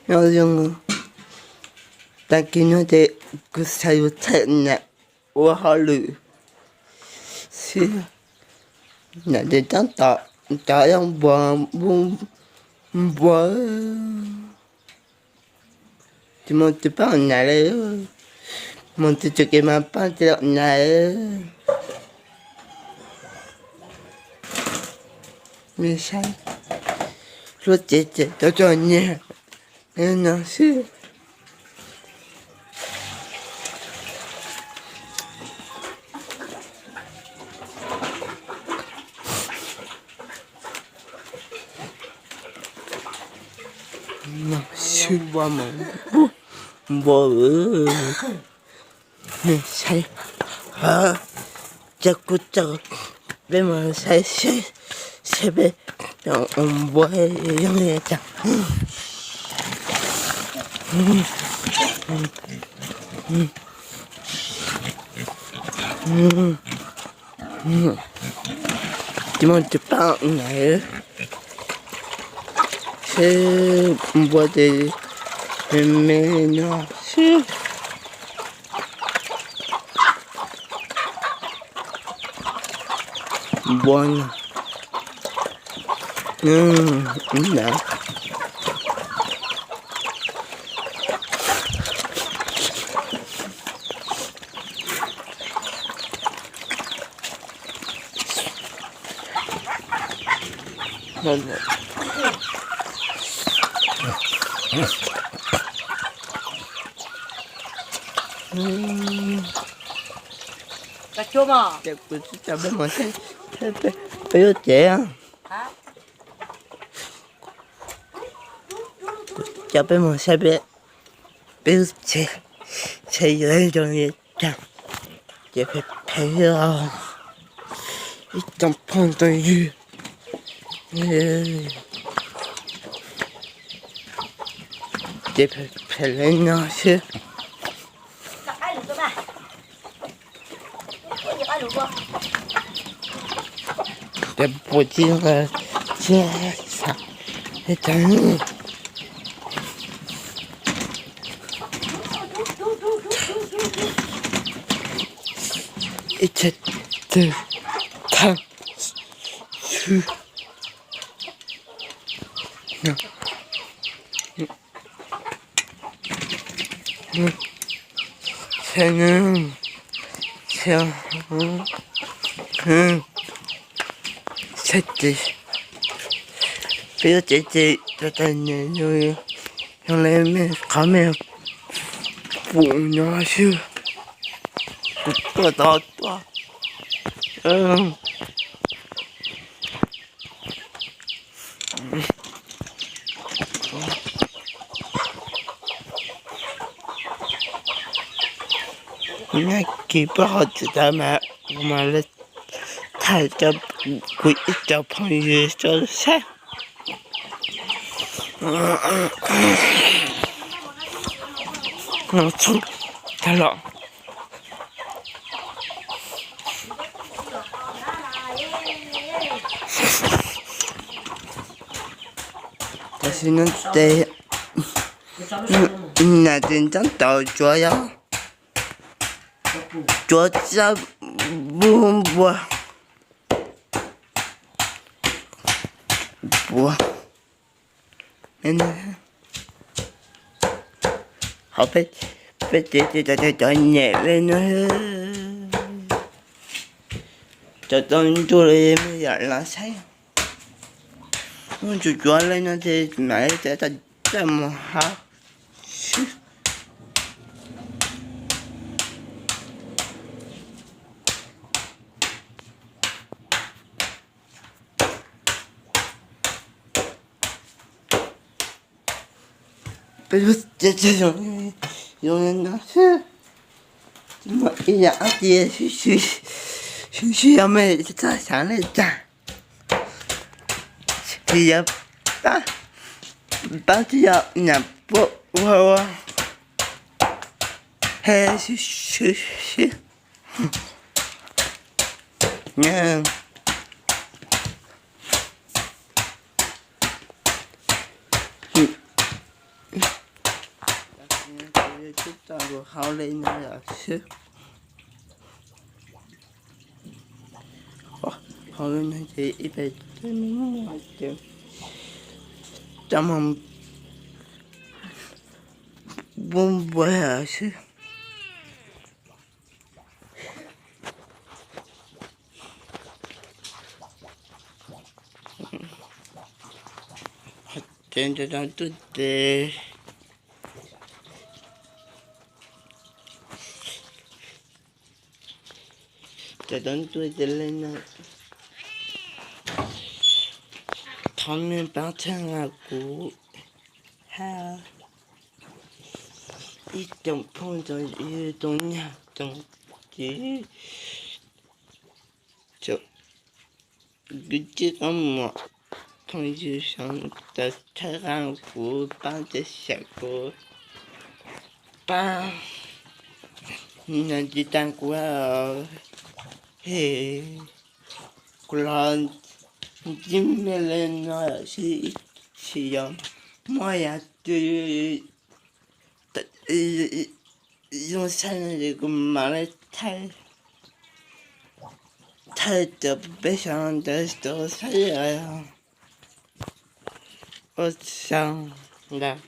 Nyob zoo, tag kis no ces kuv xav yus thaij nam ua hauj lwm xwb. Nam ces tab tom cov yog npua, npua, npua. Tsis muaj tus pab nam li, mus tus tseem kev mas pab tsis nam. Saib, hlub tsev ces cov cov nyiaj no xwb. Xwb npua mas, npua, saib, ces kuv tso peb mus saib seb, seb peb npua zoo li cas. Tsis muaj tus pab nam, seb npua ces me me no xwb. Npua no, ntawd. Ces kuv tsis tso peb mus saib, peb lub tsev. Kuv tso peb mus saib peb, peb lub tsev, tsev yuav zoo li cas. Ces phem phem os, ib tsoom phooj tsoom ywg. Ces phem phem li no xwb. Ces puas tsis, tsis xav, ib txhia twg thawj xwb. Saib, saib ces peb lub tsev ces tag tag nyiam zoo li mej qhov mej pum nyob xwb. Kuv tuaj tod tuaj. Nyob kis puab qhov txhia tawv mas kuv mam li thaij rau kuv ib co phooj ywg tso saib. Tag los. Tam sim no ces nam ces ntab tom tsuav yog tsuav tsab npua, npua. Ho peb tsev ces cov nyem li no, cov tau ntuj li me yam los saib. Muaj tsuj tsuav li no ces mam li coj mus haus. Peb lub tsev zoo li no xwb, tsis muaj ib yam dab tsi, swb swb yog mej txhob xav li cas. Tsis yog pab, pab tsis yog nyam puab ua ua, he swb swb swb. Tib toj nkaus hauv li no lawm xwb. Hauv li no ces ib pem ces cov mas npua npua lawm xwb. Ces cov tod tuaj ces, cov tod tuaj ces li no. Thov nej pab txhawb nqa kuv hab ib tsoom phooj tsoom ywg tsoom nyab tsoom txiv, kwv tij qoob muam, phooj ywg sawv daws txhawb nqa kuv, pab txhawb xyaw kuv, pab nias tiv tas kuv, es kuv los ntsib nej li no lawm xwb, tsis yog muaj yam twg zoo xwb no ces kuv mam li thaij, thaij cov peb xyoo ntawd rau saib. Ua tsaug ntau.